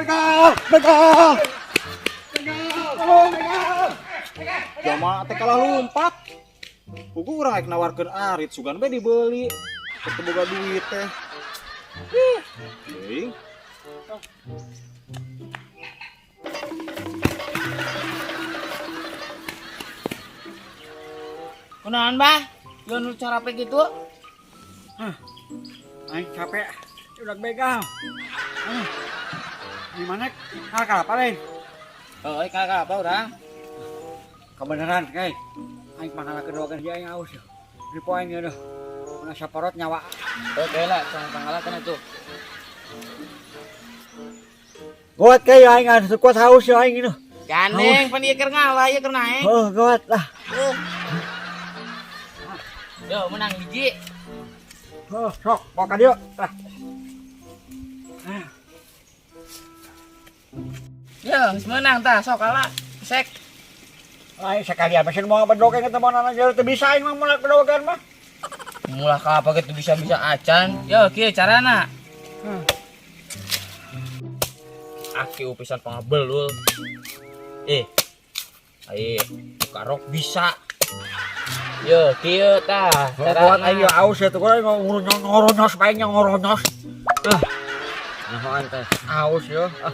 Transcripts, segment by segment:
Begal, begal. Begal, tolong begal. Jama teh kalah lumpat. Pugu urang rek nawarkeun arit sugan bae dibeli. Teu boga duit teh. Ih, teuing. Kunaon, Bah? Lu nu carape gitu? Hah. Aing capek, udah begal. Ah. Di mana? Kalah apa lain? Oh, kalah apa urang? Kebenaran, guys. Aing pangalakeun doakeun dia aing aus. Di poe aing deh. Mun saporot nyawa. Oke lah, tong pangalakeun atuh. Gawat kayak aing anu kuat haus ya aing ini. Gandeng pan ieu keur ngalah ieu keur naek. Oh, gawat lah. Yo, menang hiji. Oh, sok, bawa ka dieu. Lah. Yo, geus menang tah, sok kalah. Sek. Lain sekalian mesin mau bedokeun ketemu anak aja teu bisa aing mah mulak bedokeun mah. Mulah ka apa gitu bisa-bisa acan. Yo, kieu carana. Aki upisan pangabelul. Ai buka rok bisa. Yo, kieu tah Kuat carana. aing aus ya tuh ngoronyos bae nya ngoronyos. Ah. Naon teh aus yo. Ah.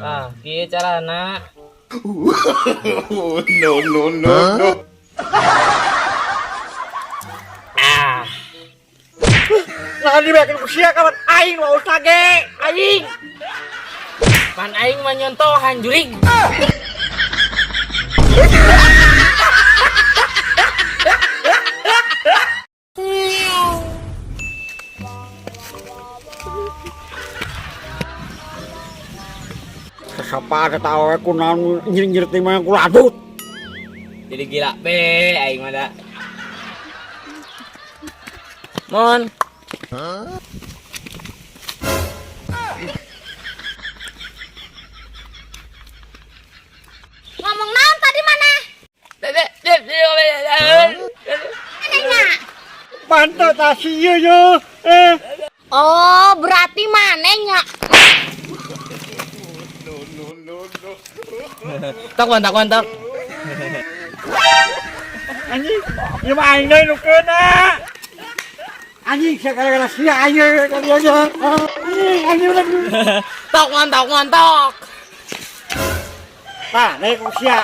Tah, kieu carana. No, no, no, no. Ah. Nah dibekeun ku sia kawan aing mah aus lagi. Aing. Pan aing mah nyontohan jurig. Sesapa ada tahu aku naon nyiring-nyiring teh mah kuladut. Jadi gila be aing mah da. Mon. Ngomong naon tadi mana? Manehna? Pantes tah sia ye. Oh, berarti manehnya. No, no, no. Tok mantak mantak. Anjing, ieu mah aing deui nu keuna. Anjing sia gara-gara sia aing ka dieu nya. Anjing, anjing udah. Tok mantak mantak. Tah, naik ku sia.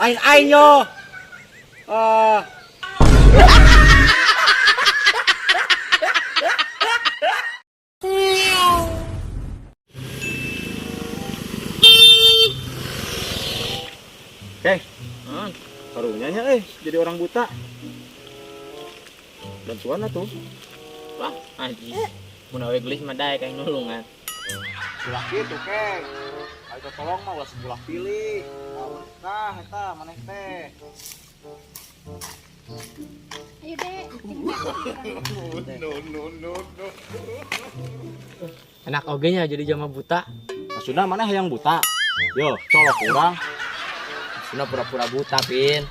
Aing aing yo. Oke. Karunya nya jadi orang buta. Bantuan atuh. Wah, anjing. Mun awe gelis mah daek aing nulungan. Ulah kitu, Keng. Ayo tolong mah ulah sebelah pilih. Tah eta maneh teh. Ayo deh. No, no, no, no. Enak oge nya jadi jama buta. Maksudna maneh hayang buta? Yo, colok urang. Maksudna pura-pura buta, Pin.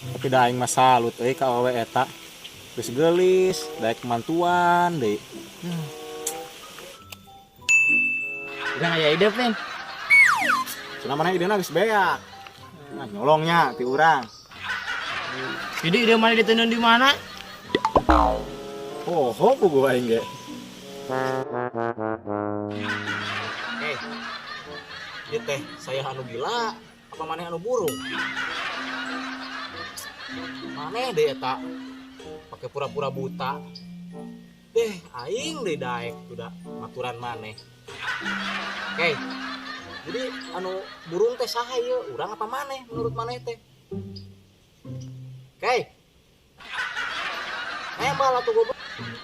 Tapi da aing mah salut euy ka awewe eta. Geus geulis, daek mantuan deui. Urang aya ide, Pin. Cenah maneh idena geus beak. Nah, nyolongnya ti urang. Jadi ide mana ditenun di mana? Oh, puguh aing ge. Ieu teh saya anu gila apa maneh anu burung? Maneh deui eta pake pura-pura buta. Deh aing deui daek tuh da maturan maneh. Oke. Jadi anu burung teh saha ieu? Urang apa maneh menurut maneh teh? Oke. Nembal atuh goblok.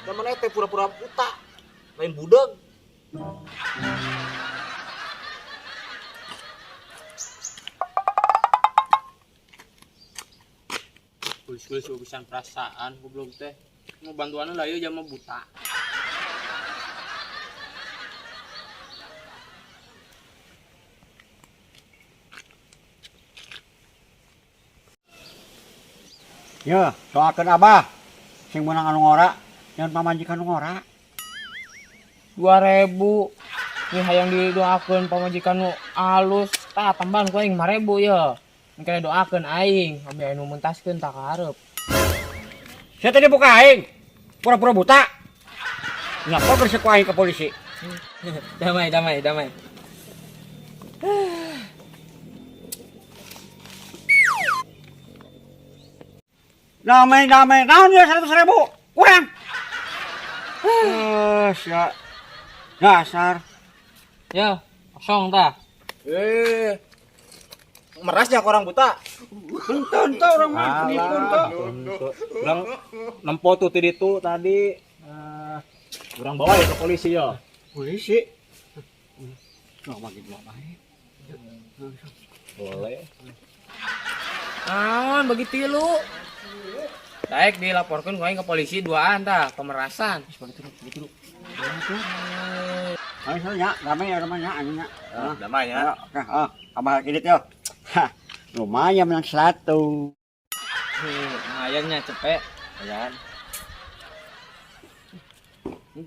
Da maneh teh pura-pura buta. Lain budeg. Kulis-kulis urusan perasaan goblok teh. Mau bantuan lah ieu jama buta. Yo, doakeun Abah sing meunang anu ngora, nyeun pamajikan nu ngora. 2000. Ini hayang didoakeun pamajikan nu alus. Tah tambahan ku aing 5000 ya. Engke doakeun aing, abi anu mentaskeun tak hareup. Saya tadi buka aing. Pura-pura buta. Ngapa geus ku aing ke polisi? Damai, damai, damai. Damai, damai. Naon ya 100.000? Kurang. Eh, sia. Dasar. Ya, kosong tah. Merasnya ke orang buta. Henteu henteu urang mah penipu henteu. Urang nempo tuh ti ditu tadi. Urang bawa ya ke polisi yo. Polisi. Cuma bagi dua bae. Boleh. Naon bagi tilu. Daek dilaporkeun ku aing ke polisi duaan tah, pemerasan. Ayo nya, damai ya rumahnya anjing nya. Damai ya. Oke, ah, abah kredit yo. Hah, lumayan menang 1. Lumayan nya cepet. Lumayan.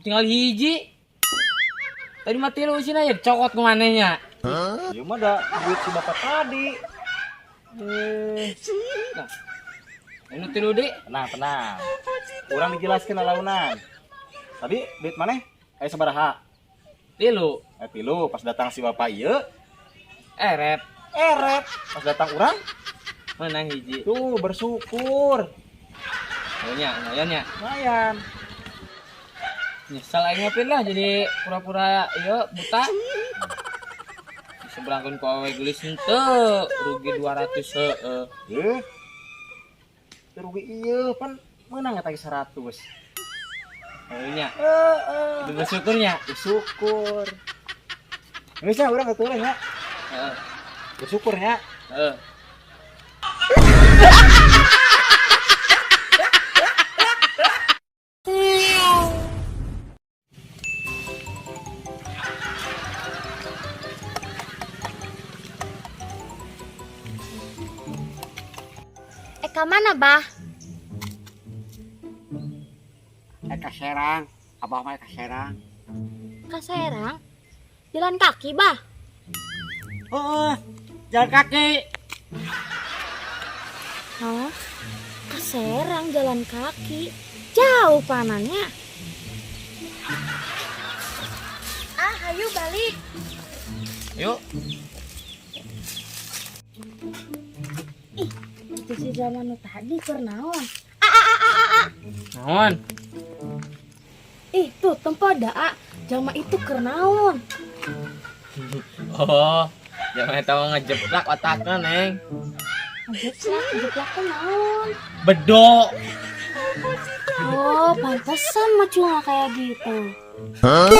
Tinggal hiji. Tadi mah tilu isina ya cokot ku manehnya. Ieu mah da duit si bapak tadi. Nah. Anu tilu deui. Tenang, tenang. Urang dijelaskeun lalaunan. Tadi duit maneh aya sabaraha? Tilu. Tilu pas datang si bapak ieu, Erep. Erep. Pas datang urang menang hiji. Tuh bersyukur. Lumayan, lumayan ya. Lumayan. Nyesel aing mah lah jadi pura-pura ieu buta. Diseberangkeun ku awewe geulis henteu, rugi 200 heueuh. Teu rugi ieu pan meunang eta ge 100. Heueuh nya. Heeh. Itu bersyukurnya. Bersyukur. Geus nya urang atuh nya. Heeh. Bersyukur nya. Heeh. Ka mana, Bah? Ka Serang. Abah mah ka Serang. Ka Serang? Jalan kaki, Bah? Heeh, jalan kaki. Hah? Ka Serang jalan kaki. Jauh panannya. Ah, ayo balik. Yuk. Ih, itu si zaman tadi keur naon? Naon? Ih, tuh tempo daa. Jama itu keur naon? Oh, jama eta mah ngejeplak otakna, Neng. Ngejeplak, ngejeplak teh naon? Bedok. Oh, pantesan macungnya kayak gitu. Hah?